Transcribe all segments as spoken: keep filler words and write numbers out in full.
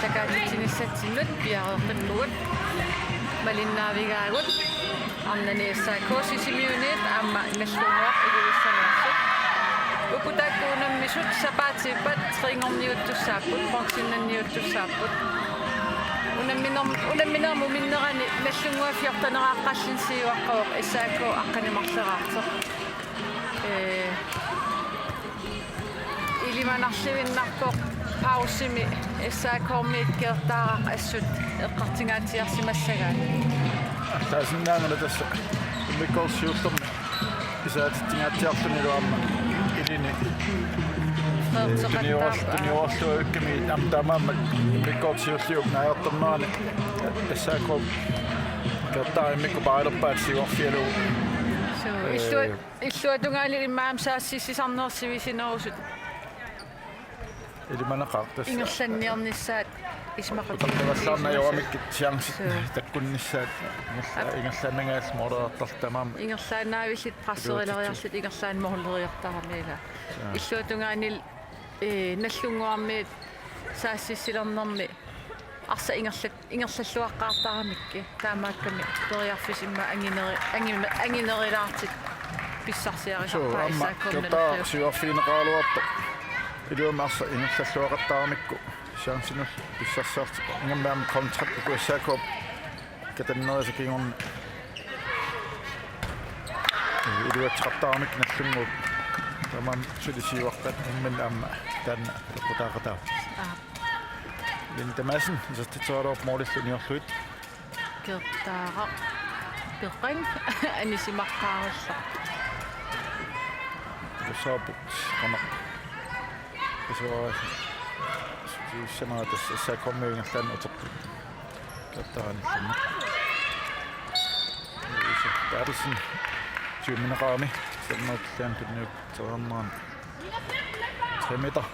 Sakaatitsinissatsinnut piareeqqippugut, malinnaavigaagut. Arnani S A K Sisimiuniit aamma Nagdlunguaq Ilulissaniittoq. Uku taakku unammisut sapaatiippat trinngorniuttussaapput, bronzennanniuttussaapput. Unamminerm-, unamminermut minnerani Nagdlunguaq fjorteneraqqallin siuaqqavoq S A K aqqaneq-marleraartoq. Ee, Ilimanarluinnarpoq pausimi S A K-miit Keertaaraq assut eqqartungaatsiarsimassagaat. Allaasinnaanngilaq tassa immikkoortoq siullermi isaatitsingaatsiarlunilu aamma ilini. Tuniuar-, tuniuarluakkami aamma taamaammat immikkoortoq siulliup naajartornerani S A K Keertaaraq immikkut paalerpaat siuarfigalugu. Suu, illuat- Illuatungaani immaqa aamma saassussisarneq sivisunerusut. Ilimanaqaaq tassa. Ingerlanniarnissaat isumaqatigiissutit. Utarnerallarnajoramik chancit. Suu. Takkunnissaat. Ingerla-, ap- ingerlaannangajak målereertartut tamaasa. Ingerlaannaavillit presserileriarlutik ingerlaannaq måleriartaramik ilaa. Suu. Illuatungaani, ee, Nagdlunguarmiut saassussilernermi arsaq ingerlat-, ingerlalluaqqaartaramikkit. Taamaakkami periarfissat immaqa angineri-, angin-, anginerilaartut pissarsiarisarpaat. Suu, aamma S A K-miut Keertaaraq siuarfigineqaraluartoq. Iluamik arsaq ingerlalluaqattaramikku chancimullu pissarsiartut. Ingammik aamma kontrat uku S A K-p katannerisa kingorna iluatseqattaramikku Nagdlunguup. Tamanna suli siuaqqat imminut aamma taanna peqqutaaqataavoq. Aap. Linda Madsen isertitseraluarpoq målillu niorlugit. Keertaaraq peqanngilaq anisimaqqaarallarpoq. Tusaapput qanoq. Tusaapput. Siussanera tassa S A K-miut ingerlaannaq uterput. Keertaaraq anillunneq. Louise Berthelsen. Siummineqarami. Sannertillaan tunniuk teriarnerani. Tre meter.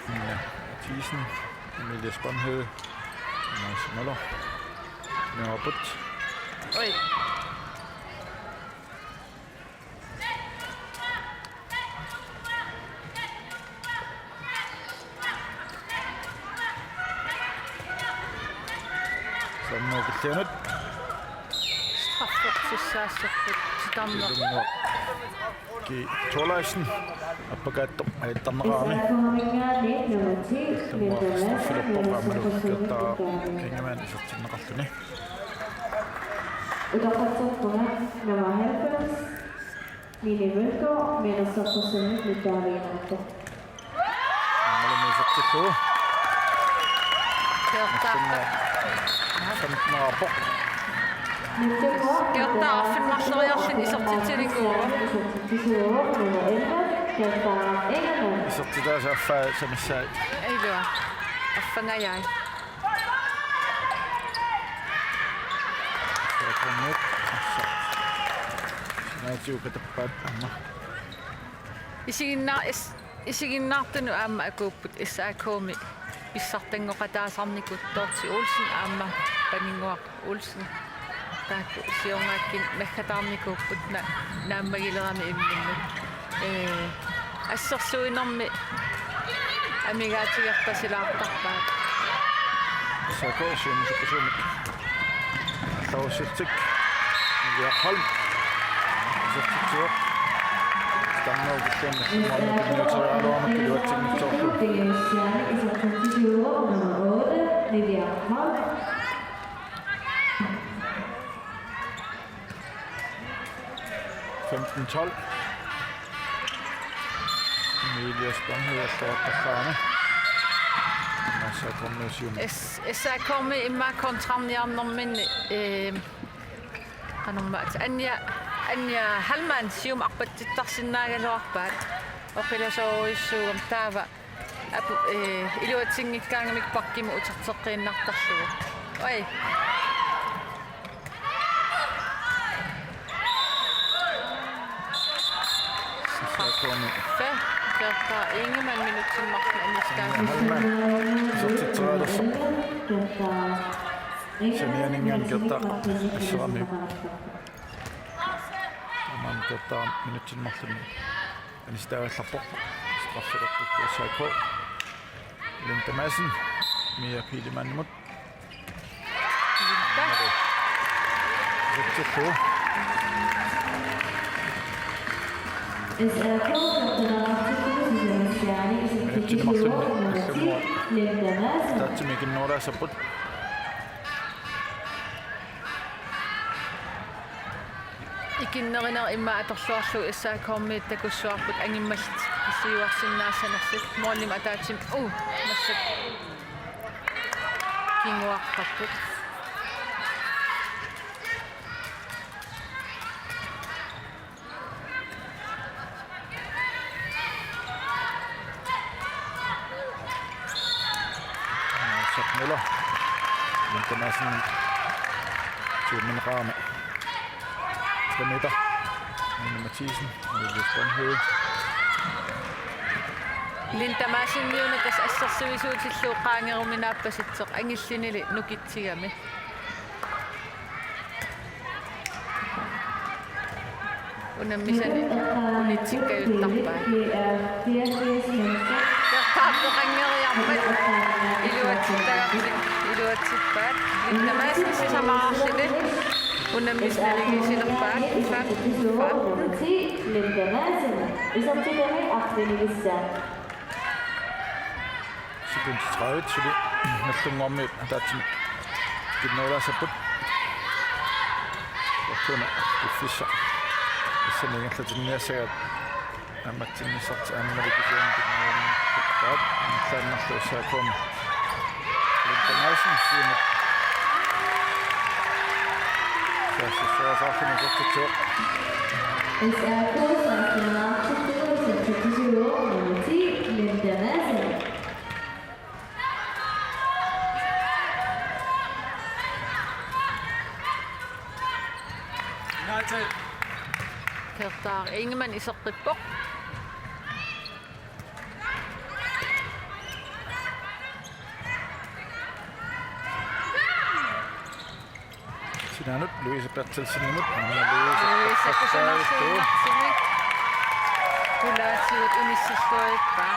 Nina Mathisen. Emilie Spanhede. Mads Møller. Nørrebut. Oj. Sannertillaan. Straffe sissaassapput titarneq. Ilunga Ki Thorleifsen appakaattoq ajattarneqarami. Ilunga straffilerpoq aammalu Keertaaraq Ingemann isertinneqarluni. Utoqqatserpunga nummer halvfems, Mini Mølgaard, metersportslimit nutaaliinnartoq. Aammalu isertillugu. Keertaaraq. Femten-erpoq. Keertaaraq arfineq-marloriarluni isertitsinikuuvoq. Isertitaasa affaa samissai. Ilua. Affangajai. Sinaatigut katappaat aamma. Isiginnaar-, is-, isiginnaartunut aamma akuupput S A K-mi pissartanngoqataasarnikut Dorthe Olsen aamma Paninnguaq Olsen. Taakku siornaakkut naggataarnikuupput na-, naammagilerami imminnut. Ee, assersuinermi amigaatigerpasilaartarpaat. S A K siumut sukkasuumik. Allarussiltik. Niviaq Holm. Isertitsivoq. Taanna ukilluunniit maanna tunniuteriaraluarmat iluatsinngitsoorlugu. Isertitsivoq nummer otte, Niviaq Holm. Femten tolv. Emilie Spanhede allaruttarami. Massa Korneliusium. S-, S A K-mi immaqa kontrarniarnerminni, ee, qanormaat Anja, Anja Hallmann siumut arpatsittarsinnaagaluarpaat. Oqilasoorujussuugami taava apu-, ee, iluatsinngikkaangamikku bakkimut uterteqqiinnartarlugu. Oj. Straffe. Keertaaraq Ingemann minutsip marlunni anisikkaa. Hallmann isertitserialersoq. Sanianinngaanniit Keertaaraq asseramiuk. Aamma Keertaaraq minutsip marlunni anisitaagallarpoq. Straffilerput S A K. Linda Madsen, Mia Pilemanimut. Linda. Isertillugu. S A K fjorten og tyve, Susanne Stjerne, Minutsit marlunni nummer ti, allannguaq Linda Madsen. Ataatsimik ikinnerulaassapput. Ikinnerineq immaqa atorluarlugu S A K-miut takussuarput angimmallutik siuarsinnaassanersut. Målimut ataatsimik, uh, massakkut kinguarparput. Arsaq Møller. Linda Madsen. Tuummin raame. Kilometer. Nina Mathisen. Julius Grønhede. Linda Madsen, Juna, tassa assersuisuutillugu qaangeruminaappassitsoq, angillinili nukitsigami. Unammisani unitsikkajuttarpaat. Kertaarpoqanngeriarmat iluatsittagartik iluatsippaat. Linda Madsen sisamararluni unammisani naligiissilerpaat. Fem, fem. Linda Madsen, isertitami arfinilissaat. Sekund tredive suli Nagdlunguarmiut ataatsimik ikinnerulaassapput. Ulluni piffissaq. Tassani ingerlatinniassagaat aammatsinnissartik aammali kisianni ikinnerulaassapput. Ingerlaannarlugu S A K-mi. Linda Madsen siumut. Saassussuarsaarluni isertitsivoq. S A K seksten og tyve, nummer ti, Linda Madsen. Kertaaq Ingemann iseqqippoq. Sinaanut Louise Berthelsenimut. Aamma Louise Louise Berthelsen. kusanarsiinnartumik. Pulaatigut inissilluarpaa.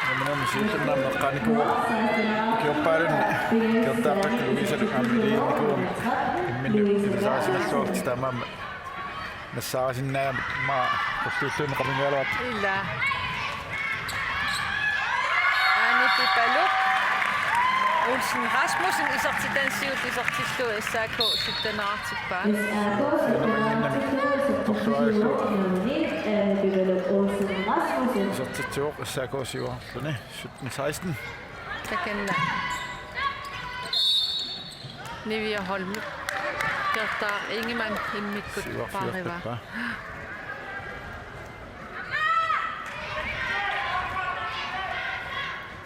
Namminam siullernaammat eqqaanikuuvoq. Ikiorpaalunni. Kertaaq Louise aamma iliinnikuugami. Imminut ilisarisimalluarluta taamaammat. Nassaarisinnaagami maani qulluulluunniit qamingaaluat. Ila. Aani Pipaluk. Olsen Rasmussen isertitansiut isertillugu S A K syttenerartippaa. S A K syttenerartippaa, nummer ni, Anne Pipaluk Olsen Rasmussen. Isertitsivoq S A K siuarluni sytten seksten. Takanna. Nivia Holm. Kertaaq Ingemann immikkut paariva. Siuarfiorpaa.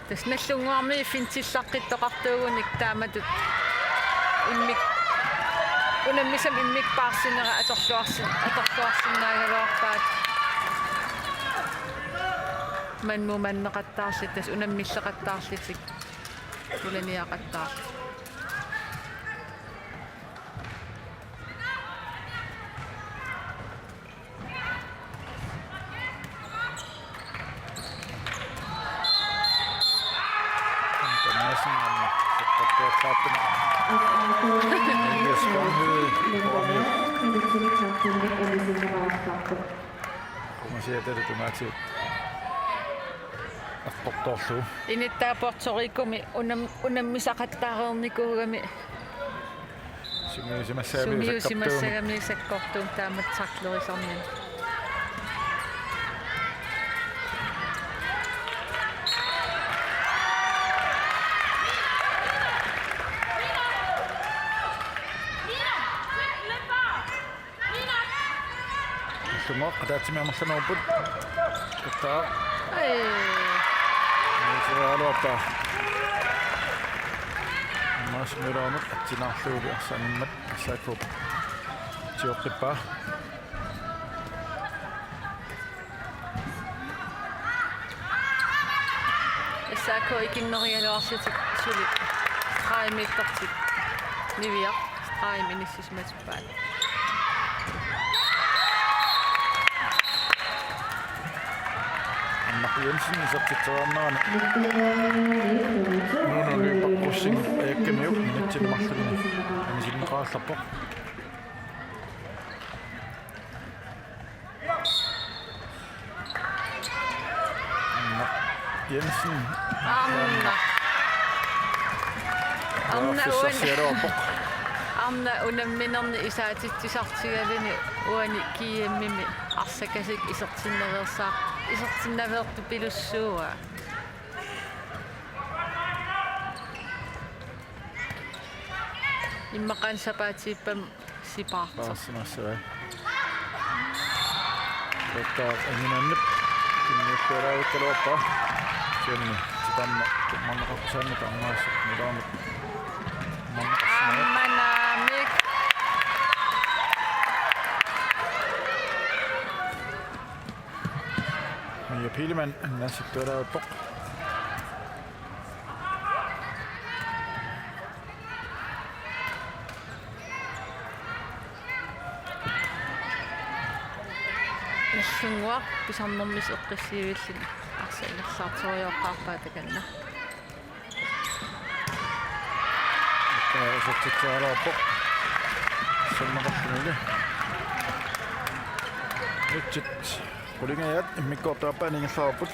Tassa Nagdlunguarmiut fintillaqqittoqartuugunik taamatut immik unammisami immikkuussinerat atorluarsin-, atorluarsinnaagaluarpaat. Manmumanneqattaarlutik, tassa unammilleqattaarlutik. Ulaniaqattaarlutik. Anton Madsen aamma seqqattuallaartumi. Elias Grønhede. Qumasiatalu tungaatigut. Arportorlugu. Inittaavoq Puerto Ricomik unam-, unammisaqattaareernikuugami. Sungiusimassagami Sungiusimassagami sakkortuumik taamatut tacklerisarnani. Illumoq ataatsimik amerlanerupput. Kertaaq. Ai. Nuusigaluarpaa. Mads Møllermut atsinaarlugulu arsaanngimmat S A K sioqqippaa. S A K ikinnerigaluarlutik suli streg-miittortik. Niviaq streg-mik inissisimatippaat. Anna Jensen isertitseriarnerani. Sing Eekemiuk minutsini marlunni anisinneqarallarpoq. Anna Jensen. Arnaq. Arnaq uani. Arnaq unamminerni isaatitsisartigaluni uani G M-imi arsakasik isertinnaveersaa-, isertinnaveertupilussuuaa. Immaqaana sapaatiippammi sipaartoq. Paarsimassavai. Totta anginannip kinniussiaraavikkaluarpaa. Sianni titarneq tummarneqartusaannut taamaasseq nulaamut. Aamma naamik. Mia Pilemann annaasittuaraappaa. Nagdlunguaq pisarnermik eqqissiivilluni arsaq ingerlaartorujooqqaarpaa takanna. Isertitseriarpoq. Sammarluni. Nutsit qulingajaat immikkoortup aappaani ingerlareerput.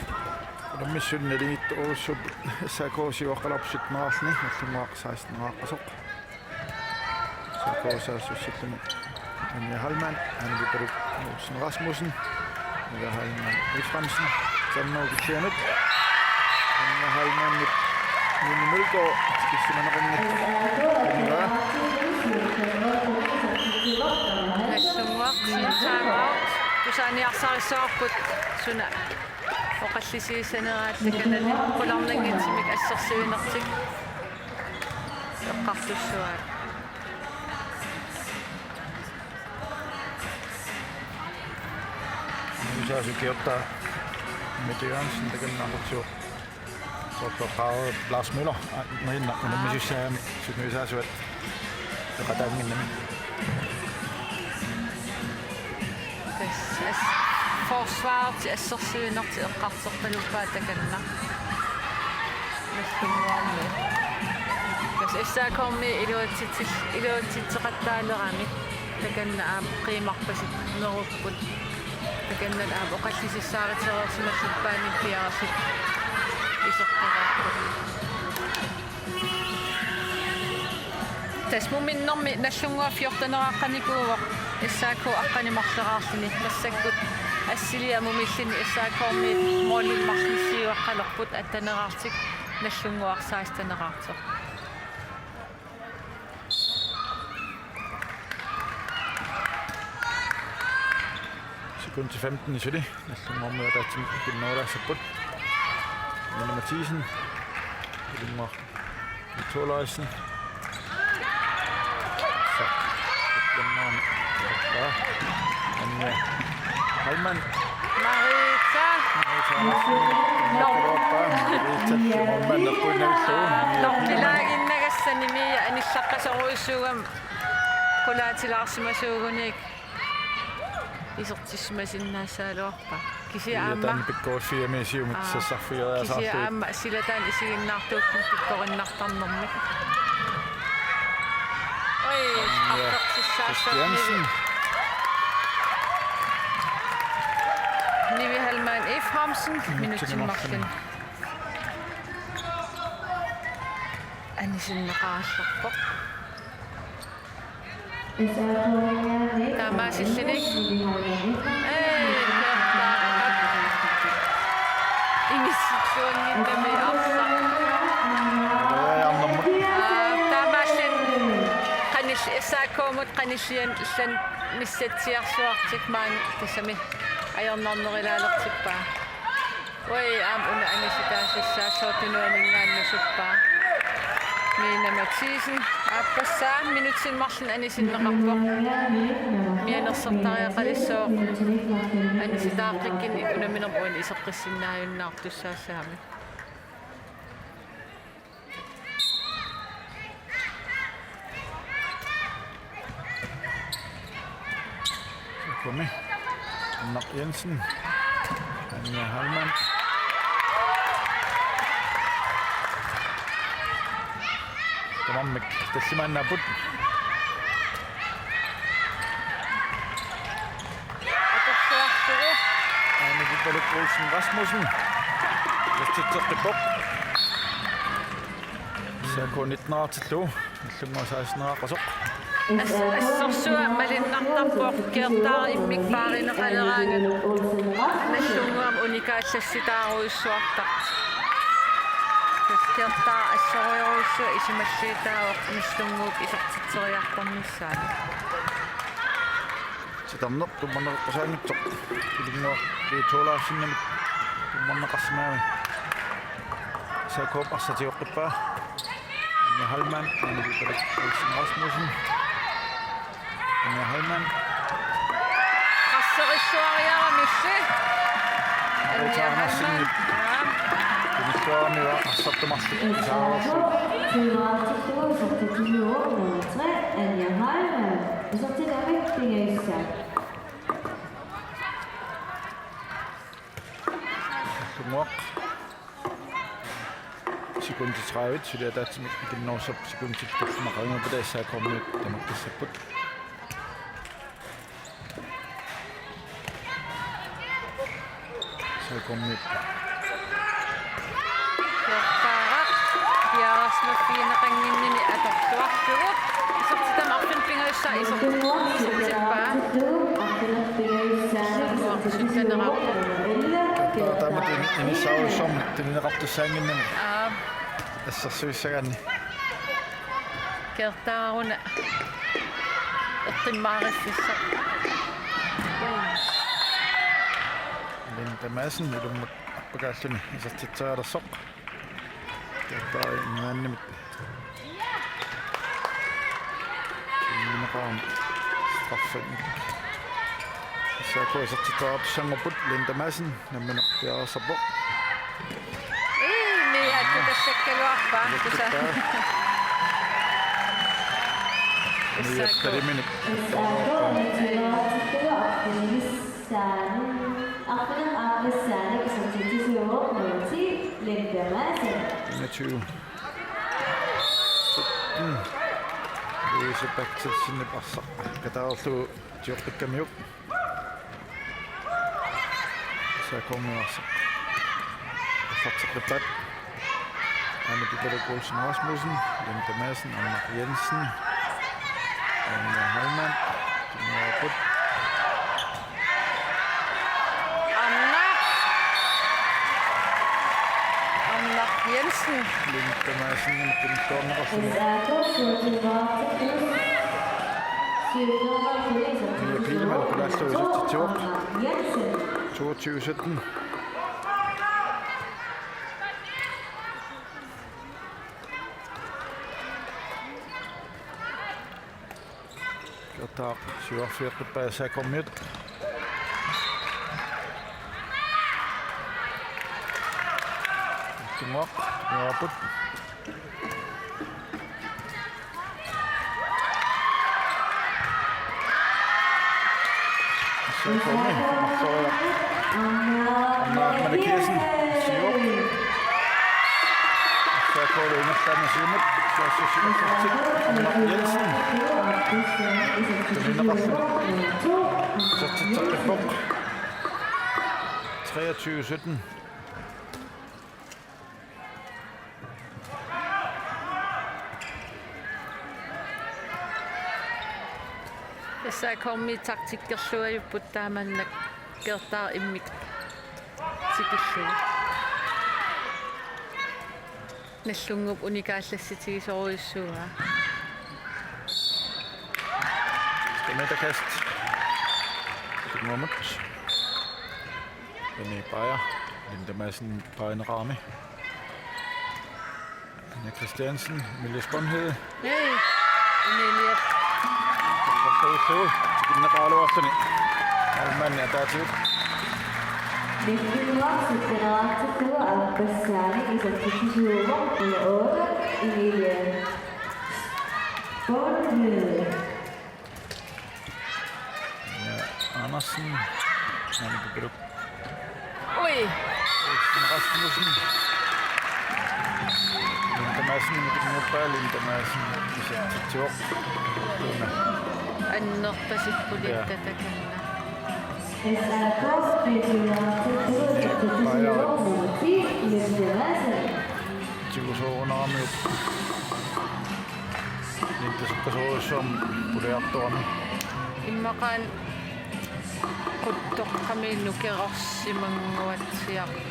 Unammissunik naligiittorujussuupput S A K siuaqqalerput syttenerarluni, Nagdlunguaq seksteneraaqqasoq. S A K saassussilluni Anja Heilmann, Hanne Vipperuk Olsen Rasmussen, Anja Heilmann Efraimsen, Sanna Kisianut, Anja Heilmannip Mimi Mølgaard, tikissimanarinngit. Anja. Nagdlunguaq, time out. Tusaaniarsarissavarput suna oqallisigissaneraatsikkami qularnanngitsumik assersuinertik eqqartussavaat. Nuisaasukiorta Mette Jørgensen takanna aqutsivoq. Soorlu Lars Møller, aa, nainna, aa, unammisussaagami sut nuisaasuat peqataannginnami. Tassa as-, forsvarertik assersuinertik eqqartorpaluppaa takanna. Nagdlunguarmi. Tassa S A K-mi iluatsitsil-, iluatsitseqattaalerami. Takanna aamma qiimarpasik nerupput. Takanna aamma oqallisissaarutereersimallugu paaniippiarasik isertaqarput. Tassa muminnermi Nagdlunguaq fjorteneraqqanikuuvoq S A K aqqaneq-marleraarluni, massakkut assiliaq mumilluni S A K-miut målinik marluk siuaqqalerput, atteneraartik, Nagdlunguaq sekstenerartoq. Sekundit femten suli, Nagdlunguarmiut ataatsimik ikinnerulaassapput. Mille Mathisen, Nagdlunguaq Nikolajsen. Anja Heilmann. Marita. Marita Marita. Marita. Norpilaaginnagassani Mia anillaqqasorujussuugami qulaatilaarsimasuugunik isertissimasinnaassagaluarpaa. Kisianni aamma. Taanna pikkoriffiami siumut. Aa. Sassarfigeriasaarlugu. Kisianni aamma silataanni isiginnaartuupput pikkorinnartarnermik. Oj, ja. Artortissaassaaq Christiansen. Nivi. Nivi Heilmann Efraimsen, minutsit marluk. Anisinneqarallarpoq. Taamaasilluni. Ee, inissilluannginnami arsaq. Aa, taamaalluni qanil-, S A K-mut qanillian illan missatsiarsuartik maani tassami ajornarnerilaalertippaa. Oj, aamma una anisitaasassaassaaq tunuaninngaanneersuppaa. Mia Mathisen aappassaa minutsit marluk anisinneqarpoq. Mianersortariaqalissooq anisitaaqqikkunik unamminermi uani iseqqissinnaajunnaartussaassagamik. Kumi. Anna Jensen. Anja Heilmann. Tamarmik tallimaannaapput. Atorluarlugu. Aamma Pipaluk Olsen Rasmussen. Isertitseqqippoq. S A K nitten-ertillugu. Nallunnguaq seksten-eqasoq. As-, assorsuaq malunnartarpoq Gertaq immikkut paarineqaleraangat. Nallunnguamik unikaallassitaarujussuartartoq. Gertaq assorujorujussuaq isumalluutaavoq Nallunnguup isertitseriartornissaanut. Sitarneq tummaneqqusaanngitsoq. Ilinnguaq G to-laarsinnamik tummaneqarsimagami. S A K-p arsaq tigooqqippaa. Anja Heilmann, Anja Pipaluk Olsen Rasmussen. Anja Heilmann. Qasserissuariaramissi. Anja Heilmann. Aa. Tunnissuarami arsartumarlu. Isaarlu. Nummer tre, Anja Heilmann. Isertitamik pingajussaat. Tunguaq. Sekundit tredive, suli ataatsimik ikinnerussapput sekundit tulliuttut qaangiuppata S A K-miut tamakkiissapput. S A K-miut. Gertaq piareersimaffigineqannginnini atorluarlugu. Isertitami arfineq-pingajussaa isertippaa. Taama tun-, inissaarujussuarmik tunineqartussaannginnami. Aa. Assersuissagaanni. Gertaq una eqqummaariffissaq. Linda Madsen ilummut appakaalluni isertitserialersoq. Gertaq inuanimit. Inuqaam straffinik. S A K isertitseriartussanngorput. Linda Madsen nammineq piareersarpoq. Ii, Mia attukassakkaluarpaa. Tusa. Mia S A K. Talimini. Saanik, arfineq-aaqqissaani isertitsisuuvoq nummer ti, Linda Madsen. Enogtyve. Sytten. Louise Berthelsenip arsaq kataarlu tioqqikkamiuk. S A K-miut arsaq. Arsarteqqippaat. Anne Pipaluk Olsen Rasmussen, Linda Madsen, Anna Jensen, Anne Heilmann, Tunguapput. Anna. Anna Jensen. Linda Madsen, Linda Madsen. Mia Pihlmann, Kulaallu isertitsivoq. Toogtyve sytten. Gertaq siuarfigeqqippaat S A K-miut. Tunguaq, Tunguapput. S A K-mi, marloriaq. Anna Mathiassen, siup. S A K-lu ingerlaannaq siumut, saassussinersortik, Anna Jensen. Tunineqarluni. Isertitseqqippoq. Treogtyve sytten. S A K-mi taktikkerluajupput taamannak Gertaq immikkut tikillugu. Nallunnguup unikaallassutigisorujussuuaa. Meterkast. Tunguamut. Benny Beyer. Linda Madsen paarineqarami. Anja Christiansen, Emilie Sponhede. Hey, Emilie. Qassuullu, tikinneqaraluarluni. Almanni ataatigut. Nallunnguaq sytteneriartillugu aappassaanik isertitsisuuvoq nummer otte, Emilie Sponhede. Ja, Andersen. Ui. Rasmussen. Linda Sinimut inngorpaalin tamaasinnut isertitsivoq. Annerpasippulit. Ja. Tatakannaq. Tigusoorunaramiuk. Nintaseqqasoorujussuarmik puliartorami. Immaqaana quttoqqami nukerorsimannguatsiartoq.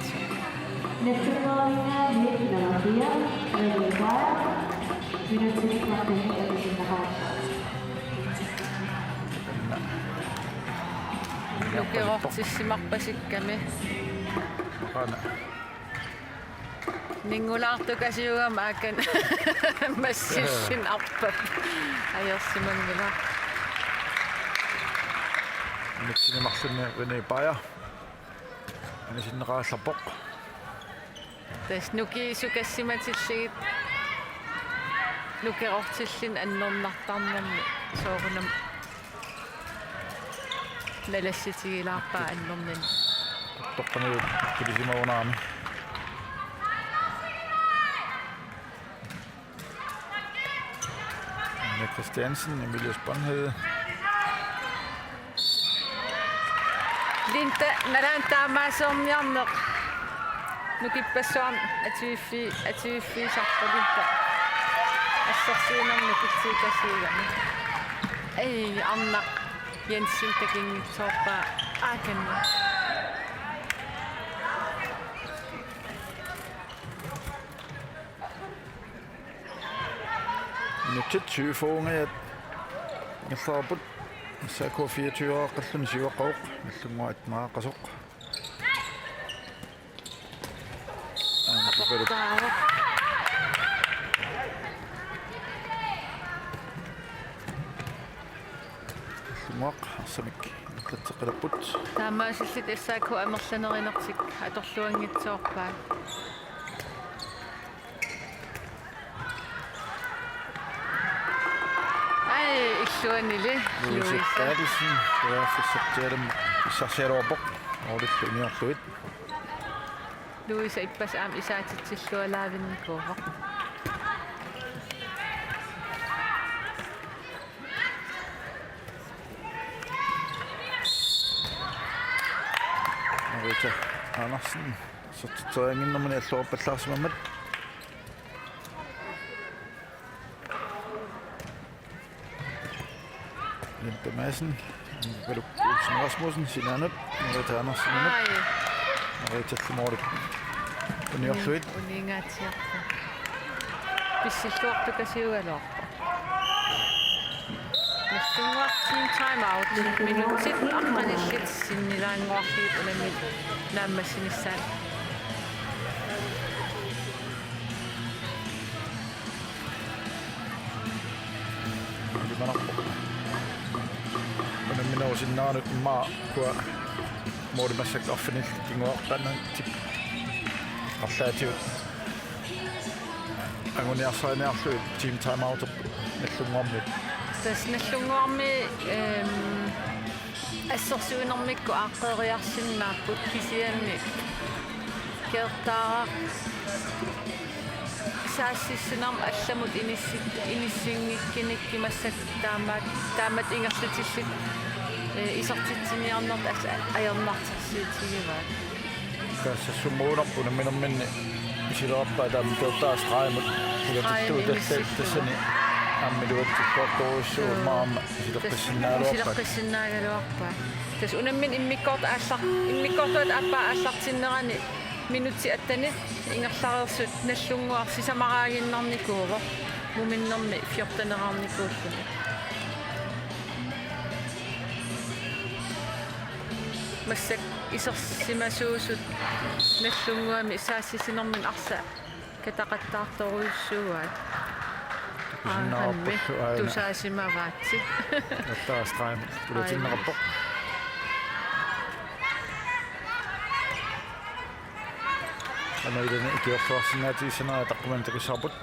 Næstformanden er nummer fire, René Beyer. Minutsit maksimum. Nukerortissimarpasikkamik. Qana. Ninngulaartukasiugama akan massillin arpap. Ajorsimanngilaq. Minutsini marlunni René Beyer. Anisinneqarallarpoq. Tassa nukiit sukassimatillugit nukerortilluni annernartarnermi soorunami nalassutigilaarpaa annernani. Toqqani pilisimavunarami. Anna Christiansen, Emilie Sponhede. Linda, nalaani taamaasiorniarneq. Nukippassuarnik atuiffi-, atuiffiisarput Linda. Assersuinermi nukitsiikasiugami. Ai, Arnaq Jensen takunngitsoorpaa. Aakanna. Minutsit syvogfyrre ingerlareerput. S A K fireogtyve-aaqqalluni siuaqqavoq. Nallunnguaq attenaaqqasoq. Aana Tupalu. Aportaavoq. Nallunnguaq arsamik ingerlatseqqilerput. Taamaasillutik S A K amerlanerinertik atorluanngitsoorpaat. Ai, illuanili. Louise Louise Berthelsen, periarfissartigalumi pissarsigaluarpoq. Oorlillu uniorlugit. Louise ippassaq aamma isaatitsillualaavinnikuuvoq. Marita Andersen, sortiteriannginnermini alluarpallaarsimammat. Jens Madsen, Baluk Olsen Rasmussen, sinaanut, Marita Andersenimut. Ai. Marita Limoorip. Uniorlugit. Uni-, uninngatsiarpoq. Pissilluartukasiugaluarpoq. Nallunnguaq team time out. Minutsit aqqanillit sinnilaannguarlugit unammi naammassinissaat. Ilimanarpoq. Unamminerusinnaanut immaqa ukua måli massakkut arfinillit kinguaqqaannatik arlaatigut anguniarsariniarlugit team time out Nallunnguarmiut. Tassa Nallunnguarmi, ehm, assersuinermikkut aaqqeeriarsinnaapput kisianni Keertaaraq saassussinermut allamut inissi-, inissinngikkunikku massakkut taama-, taamatut ingerlatillutik, eh, isertitsiniarnertut as-, ajornartorsiutigivaat. Kaassassummuunarpoq unamminerminni isilerarpaa taama Keertaaraq stregimut ulatillugu tassa inissillugu. Tassani aamma iluatsilluartorujussuuvoq. Joo. Aamma isileqqissinnaagaluarpaat. Tassa isileqqissinnaagaluarpaat. Tassa unammineq immikkoort aallar-, immikkoortuata aappaa aallartinnerani minutsit atteni ingerlareersut Nallunnguaq sisamaraaginnarnikuuvoq. Muminnermi fjorteneqarnikuulluni. Massakkut isersimasuusut Nallunnguami saassussinermini arsaq kataqattaartorujussuuaat. Tusinnaarpallu aana. Tusaasimavaatsi. Attaastream. Ai. Ulatinneqarpoq. Aana ilani ikiorluarsinnaatigissanerani taqqumani takussavarput.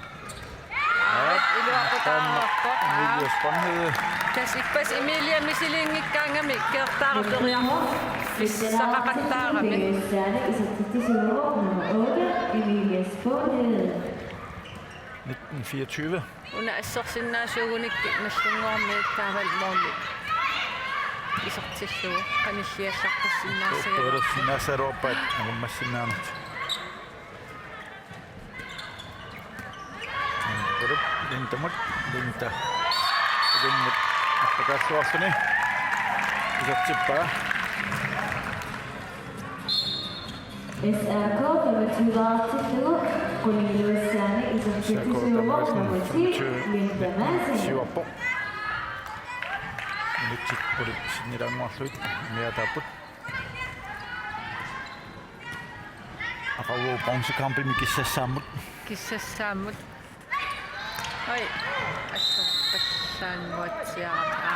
Aap, iluaqutaarpoq. Emilie Sponhede. Tassa ippassaq Emilie misiliinngikkaangami Keertaaraq periarfissaqaqattaarami. Emilie Sponhede. Nitten fireogtyve. Una assersinnaasuugunik Nagdlunguarmiut taavalu måli isertillugu qanilliallarpassinnaassagaa. Upperissinnaassaluarpaat angummassinnaanertik. Uluk Lindamut, Linda. Ulimmut appakaalluarluni. Isertippaa. S A K femogtyve artillugu, Rune Louisiani isertitsisuuvoq nummer ti, Linda Madsen. Siuarpoq. Minutsit qulit sinnilaannguarlugit umiaataapput. Aqagu bronzekampimi kissassaammut. Kissassaammut. Oj, assorpassaannguatsiarama.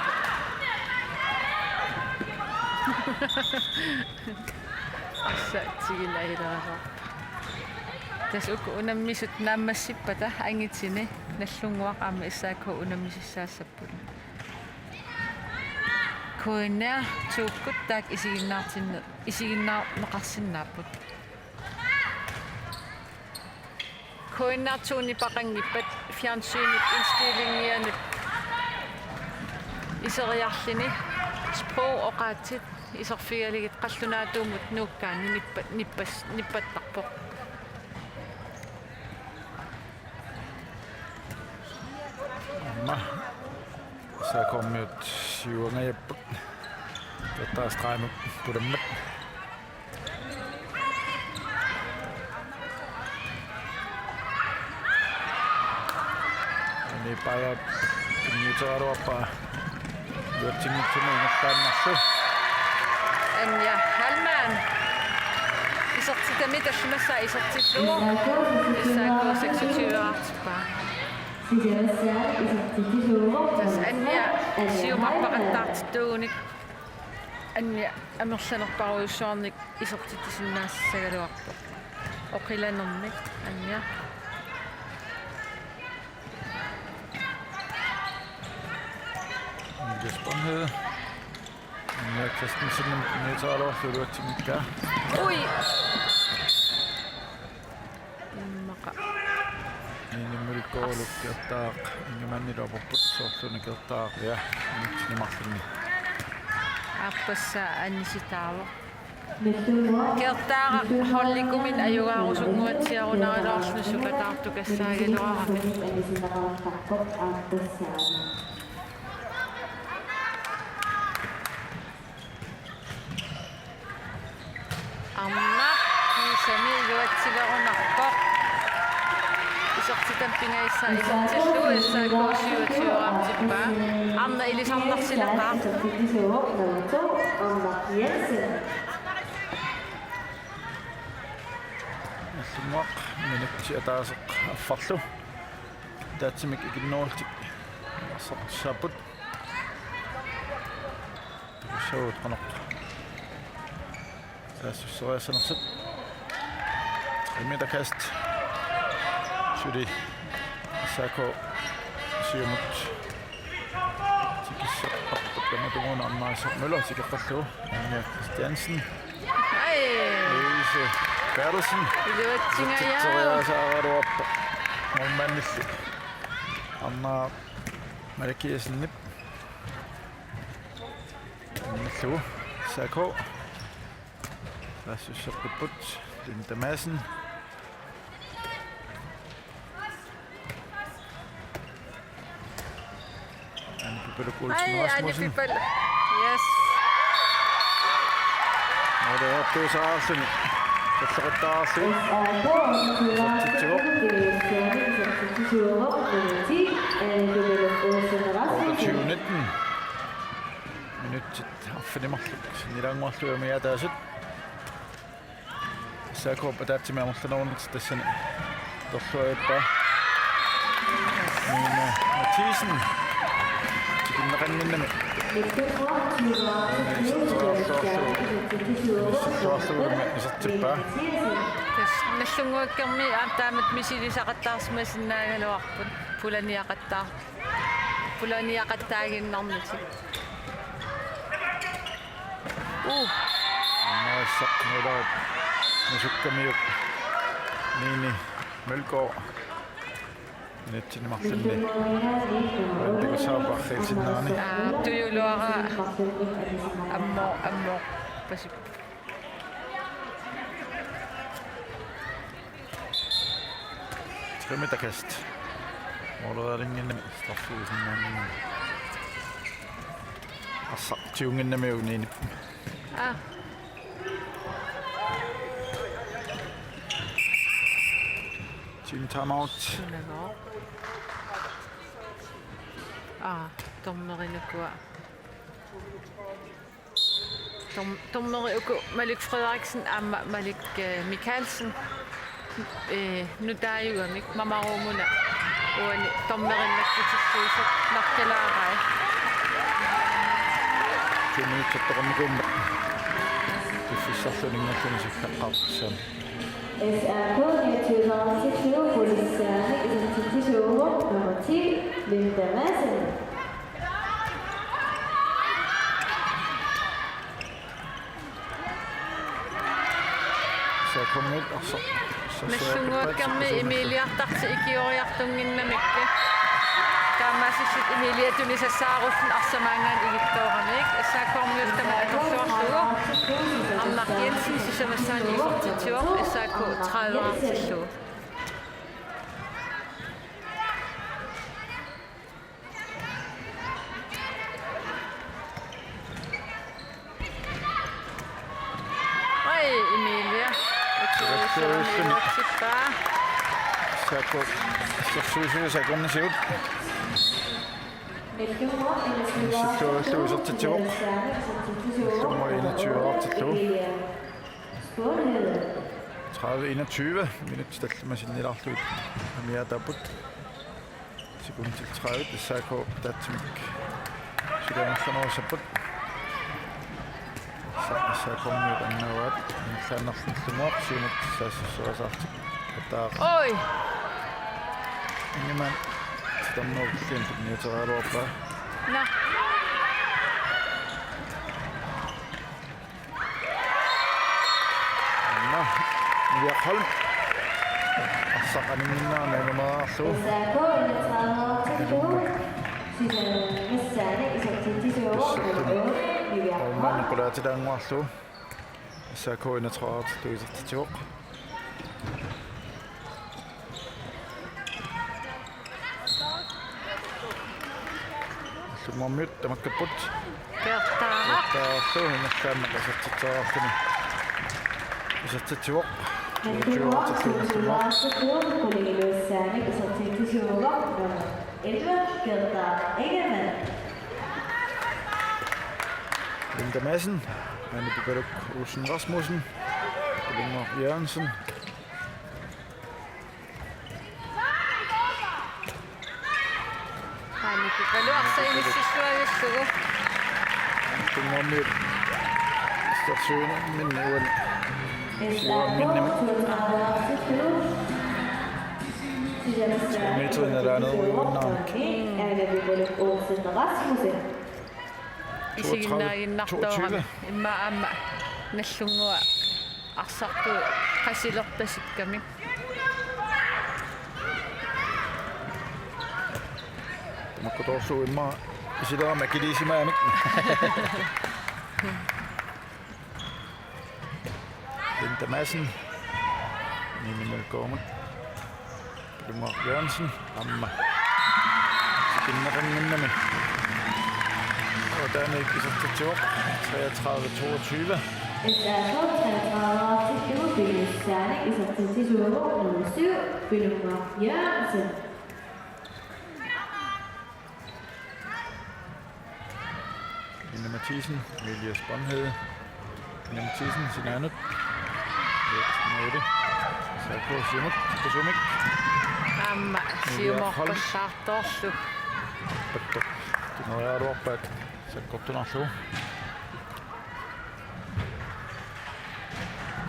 Arsa tigilailaarpa. Tassa uku unammisut naammassippata angitini Nagdlunguaq aamma S A K unammisissaassapput. K N R to-kkut taakku isiginnaartinne-, isiginnaarneqarsinnaapput. K N R to-kkut nipaqanngippat fjernsynip indstillingianut iseriarluni sprog oqaatsit iserfigalugit qallunaatuumut nuukkaanni nippa-, nippas-, nippattarpoq. Aamma S A K-miut siuangajapput. Totta stregimut pulammat. Anipaja pinniuteraluarpaa. Iluatsinngitsumik ingerlaannarlugu. Anja Hallmann. Isertitami tallimassaa isertillugu. S A K seksogtyve artippaa. Tassa Anja siumarpaqattaartittuugunik. Anja amerlanerparujussuarnik isertitsisinnaassagaluarpoq. Oqilanermik Anja. Jesper Hede. Anja Christensen, meteraaluarlu iluatsinngikkaa. Ui! Immaqa. Inimul kooluk kertaaq, ingimannilu aporput soorluni kertaaq, ja, initsinni marlunni. Aappassaa anisitaavoq. Kertaaraq holdikumiit ajugaarusunnguatsiarunaraluarluni sukataartukassaagaluarami. Arnaq kiisami iluatsilerunarpoq. Isertitami pingajussaq isertillugu S A K syvogtyve artippaa. Arnaq ilisarnarsileqaaq. Nagdlunguaq minutsi ataaseq affarlu. Taatsimik ikinnerullutik arsartussaapput. Takussavat qanoq saassusseriassanersut. Tre meter kast. Suli S A K siumut. Tikissapput tamatumuuna Anna Isaac Møller tikeqqallugu. Anja Christiansen. Ai. Louise Berthelsen. Iluatsingajaavoq. Isertitseriaasaaraluarpoq. Målmandillu Anna Malakiassenip. Annerlugu S A K. Saassusseqqipput Linda Madsen. Anne Pipaluk Olsen Rasmussen. Ai, Anne Pipaluk. Yes. Måleriartuusaarluni. Qalleqattaarluni. Isertitsivoq. Otteogtyve nitten. Minutsit arfineq-marluk sinnilaannguarlugit umiaataasut. S A K-p ataatsimik amerlanerunartoq tassani atorluarpaa. Nina Mathisen. Tikinneqannginnami. Isertuarlugu. Isertuarlugu isertippaa. Tassa Nagdlunguakkermi aamma taamatut misilisaqattaarsimasinnaagaluarput. Pulaniaqattaa-, pulaniaqattaaginnarnatik. Uh. Annaasaq Møllerip nisukkamiuk Nini Mølgaard. Minutsinni marlunni. Uantikussaappa arfiisinnaani. Aa, tujuluara. Ammo, ammo. Pasip. Trimmet akast. Målerialinginnami straffiusinnaanni. Arsaq tiunnginnami uniinip. Aa. Team timeout. Sunagoo. Aa, dommerinukua. Dom-, dommeri uku Malik Frederiksen aamma Malik, eh, Mikaelsen. Eh, nutaajugamik mamaruumuna uani dommerinnakkutulluusut naqqilaarai. Kimiitsortoqarnikuummat piffissarluni ingerluni sillaqqaartussaammat. S A K niogtyve syvogtyve, Rullestjernen, isertitsisuuvoq, nummer ti, Linda Madsen. S A K-miut arsaq. Nagdlunguakkermi Emiliartartut ikioriartunnginnamikkit. Taamaasilluni Emilia tunisassaarluni arsaq maanngaanniit igittooramik. S A K-miut tamanna atorluarlugu. Arnaq Jensen sisamassaani isertitsivoq S A K tredive-artillugu. Oj, Emilia. Emilia. S A K. S A K-miut S A K-miut siut. Nagdlunguaq isertitsivoq. Nagdlunguaq enogtyve-artillugu. Tredive enogtyve. Minutsit tallimat sinnilaarlugit amiaataapput. Sekundit tredive S A K taatsimik sulianerlanerussapput. Sa-, S A K-miut annaavaat ingerlaannarlugu siumut saassusserisaartik. Ataaq. Oj! Ingemann. Sitamnuup siumut niuteriaraluarpaa. Naa. Anna, Niviaq Holm. Arsaq aninginnaani numeraarlugu. S A K enogtredive-artillugu. Sisamassaani isertitsisuuvoq, nummer otte, Niviaq Holm. Aamma qulaatilaannguarlugu. S A K enogtredive-artillugu isertitsivoq. Nagdlunguarmiut tamakkerput. Peertaaraq. Peertaaraq ingerlaannaq isertitseriarluni. Isertitsivoq. Nagdlunguaq, Nagdlunguaq, Nagdlunguaq, Nagdlunguaq. Qulingiluassaanik isertitsisuuvoq nummer elleve, Gerda Ingemann. Linda Madsen, Anne Pipaluk Olsen Rasmussen, Nagdlunguaq Jørgensen. Aamma Pipaluk arsaq inissilluavillugu. Tunngormiut istersuinerminni uani. Siuarminni. Kilometer nalaanerujuinnaamik. Isiginnaaginnartoorami. Immaqa aamma Nagdlunguaq arsartut qasilerpasikkamik. Tamakkutoorlugu immaqa isilerama akiliisimaamik. Linda Madsen. Nini Mølgaardimut. Nagdlunguaq Jørgensen, aamma. Sikinneqannginnami. Taanna isertitsivoq, treogtredive toogtyve. S A K treogtredive-artillugu Ilulissani isertitsisuuvoq nummer syv, Nagdlunguaq Jørgensen. Line Mathisen, Emilie Sponhede. Line Mathisen, sinaanut. Emilie. S A K siumut, siumut. Aamma, Emilie siumut Holm. Pallaartoorlu. Patto. Tunorialuarpaat, sakkortunarlugu.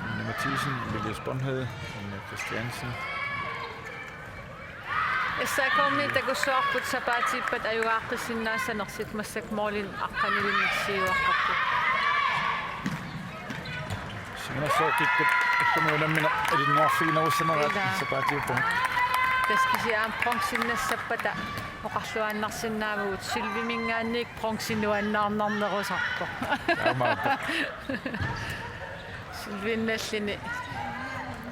Line Mathisen, Emilie Sponhede, Line Christiansen. S A K-mi takussuarput sapaatiippat ajugaaqqissinnaassanersut massakkut målinik aqqanilinnik siuaqqapput. Siunersuaq kikkut ullumi unammineq ilinniarfiginerussanersoq. Ilaa. Sapaatiuppunga. Tassa kisianni aamma bronzennassappat oqarluaannarsinnaavugut sølvimingaanniit bronze nuannaarnarnerusarpoq. Taamaappoq. Sølvinnallini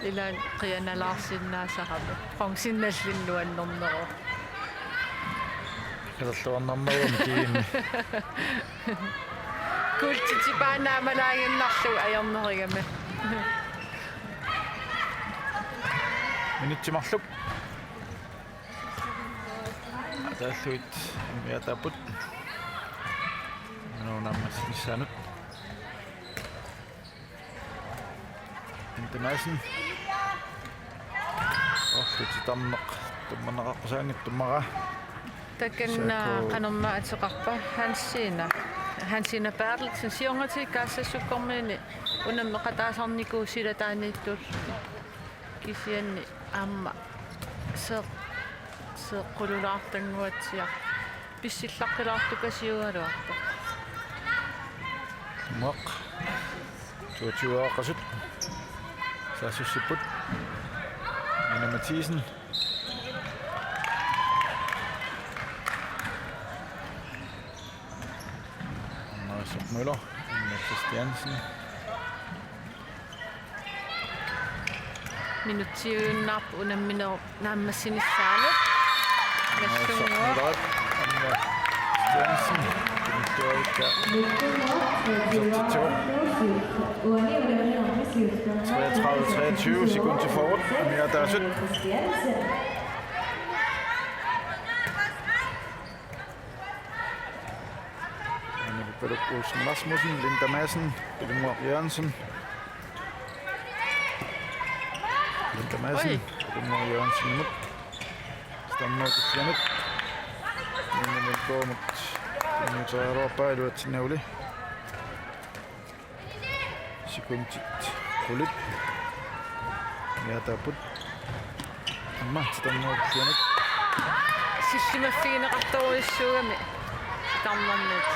ilaanni qianalaarsinnaasarami. Bronzennallini nuannerneruvoq. Kalerluarnarnerummi kiinni. Kuultitipaat naamalaaginnarlugu ajornerugami. Minutsit marluk. Ataallugit umiataapput. Nunammas missaanut. Intermassen. Orluti tarneq. Tummanaqaqqusaanngitsoq maraa. Takanna Sako. Qanormaa ateqarpa Hansina. Hansina Berthelsen siornatigut kaassassukkormiini unammeqataasarnikuuvoq silataaniittuulluni. Kisianni aamma seeq-, seeqqululaartannguatsiaq. Pissillaqqilaartukasiugaluarpoq. Muaq. Tuatiuaqqasut. Saassussipput. Nina Mathisen. Mariussup Møller. Nina Christiansen. Minutsiujunnaarpoq unamminerup naammassinissaanut. Nallunnguaq. Jensen. Isertitsivoq. Treogtredive treogtyve, sekund til forward. Umiataasut. Anne Baluk Olsen Rasmussen, Linda Madsen, Pilunnguaq Jørgensen. Linda Madsen, Oj. Pilunnguaq Jørgensenimut. Sitarnerup tullianut. Minimum koomut. Minimum iluatsinnagu. Sekundit qulit. Umiataapput. Aamma sitarnerup tullianut. Sillimaffigineqartorujussuugami sitarnermiit.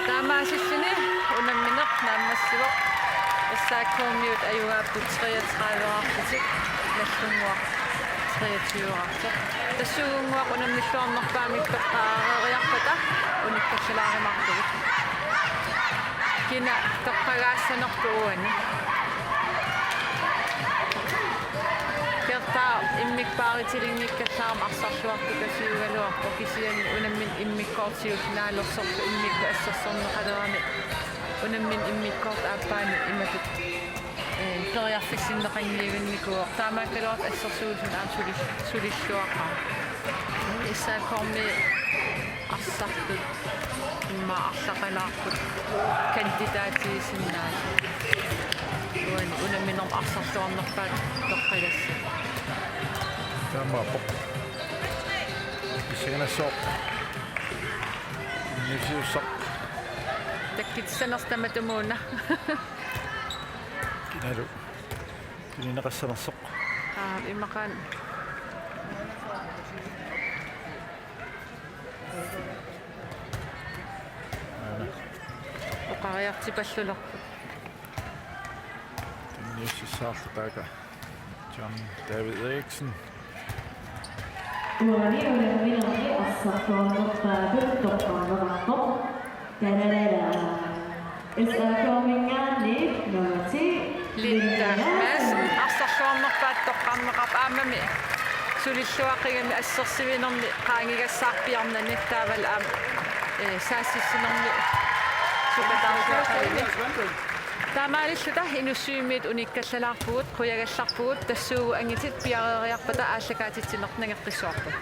Taamaasilluni unammineq naammassivoq. S A K-miut ajugaapput treogtredive-qarlutik, Nallunnguaq treogtyve-qartoq. Tassuugunnguaq unammilluarnerpaamik toqqareeriarpata unikkallalaarimaartugut. Kina toqqagaassanerpoq uani. Kertaa immikkuutilinngikkallarmat arsarluartukasiugaluarpoq, kisianni unammineq immikkoortigut naalersorlu immikkut assersorneqalerami unammineq immikkoortoq aappaani imatut, ee, periarfissinneqanngivinnikuuvoq. Taamaakkaluartoq assersuutigalugu aamma suli-, sulilluaqaaq. S A K-mi arsartut immaqa arlaqalaarput kandidaatigisinnaasut. Uani unamminermi arsarluarnerpaat toqqagassat. Taamaappoq. Pissanganassaaq. Nisiussaq. Takkutissanngorsaq tamatumuuna. Kinalu. Tunineqassanersoq. Aa, immaqa. Oqariartipallulerpoq. Tunniussissaarlu taaka. John David Eriksen. Uani unamminermi arsarluarnerpaatut toqqarneqarpoq. Tamanna S A K-minngaanniit nummer ti, Linda Madsen, arsarluarnerpaatut toqqarneqarpoq, aammami sulilluaqigami assersuinermi qaangigassaarpiarnani taavalu aamma, ee, saassussinermi supataarluaqigami. Taamaalilluta Inussivimmiit unikkallalaarpugut, qujagallarpugut, tassuugu angutit piareeriarpata aallakaatitsineq nangeqqissavarput.